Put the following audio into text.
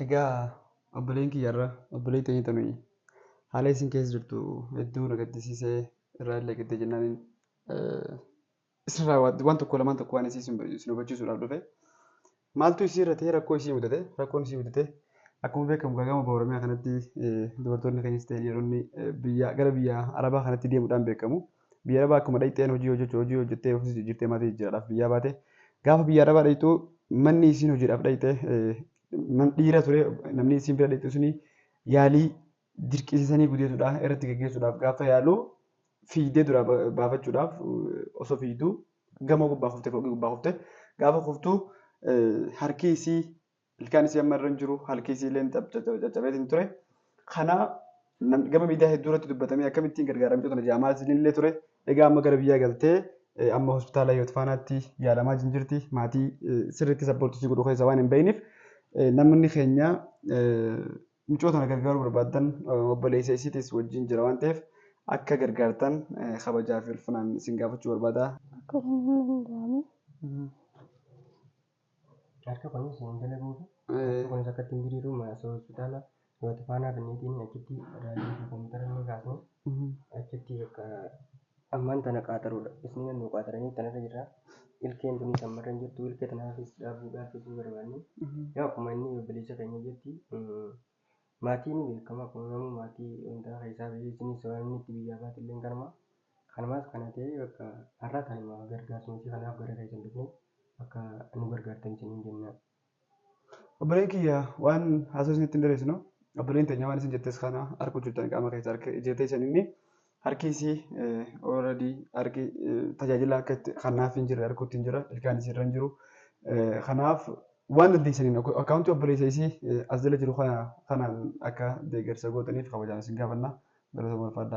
Egaa obboleen kiyyarra obbolee teenya tanuyi haala isin keessa jirtu hedduu na gaddisiisee irraa illee gaddee jennaan isinirraa waan tokko lamaan tokko waan isin hubachiisuudhaaf dhufe. Maaltu isii irra ta'e rakkoo isii mudate? Rakkoon isii mudate akkuma beekamu gama baha Oromiyaa kanatti dubartoonni keenyas ta'e dhiironni biyya gara biyya Arabaa kanatti deemuudhaan beekamu. Biyya Arabaa akkuma dhayxeen hojii hojjechuu hojii hojjettee ofis jijjiirtee maatii jijjiiraadhaaf biyyaa baate. Gaafa biyya Arabaa dhayxu manni isiin hojiidhaaf dhayxe dhiira ture. Namni isiin bira dhayxu suni yaalii dirqisiisanii gudeetuudha irratti geggeessuudhaaf gaafa yaalu fiigdee duraa baafachuudhaaf osoo fiigduu gamoo gubbaa kuftee, fooqii gubbaa kufte. Gaafa kuftu harki isii, ilkaan isii amma irra hin jiru, harki isii illee caccabeetiin ture. Kana gama miidiyaa hedduu irratti dubbatamee akkamittiin gargaaramtuu tana jedhamaa isinillee ture. Egaa amma gara biyyaa galtee amma hospitaala Hiyoot Faanaatti yaalamaa jirti. Maatii sirriitti support isii godhu keessa waan hin bahiniif namni keenya mucoo tana gargaaruu barbaaddan obboleessa isiitis wajjin jira waan ta'eef akka gargaartan kabajaa fi ulfinaan isin gaafachuu barbaada. Akka hin danda'amu. Harka kunis hin dalaguufi harka kunis akka ittiin diriiru maasoo hospitaala Hiyoot Faanaa finneetiin achitti raajii fi kompiitara illee kaasnee achitti bakka ammaan tana qaaxaruudha. Isni nu qaaxaranii tanarra jirra. Ilkeen tunis ammarra hin jirtu. Ilkee tanaafis dhaabuudhaaf isni barbaanne. Yaa akkuma inni obboleessa keenya jetti maatii ni beekama. Akkuma namuu maatii wanta keessaa bahee isinis waan inni itti biyyaa baate illee kanuma. Kanumaas kana ta'ee bakka har'a tanuma gargaarsuma isii kanaaf gara keessan dhufne akka nu gargaartan isiniin jenna. Obboleen kiyya waan haasoo isinitti hin dheeressinu. Obboleen teenya waan isin jettes kana harku jirtan qaama keessa harka ijjettee isin inni harki isii already harki tajaajila akka itti kanaaf hin jirre harkuutti hin jira, ilkaan isii irra hin jiru. Kanaaf waan dandeessaniin akkaawuntii obboleessa isii as jala jiru kanaan akka deeggarsa gootaniif kabajaan isin gaafanna. Galatooma, ulfaadhaa.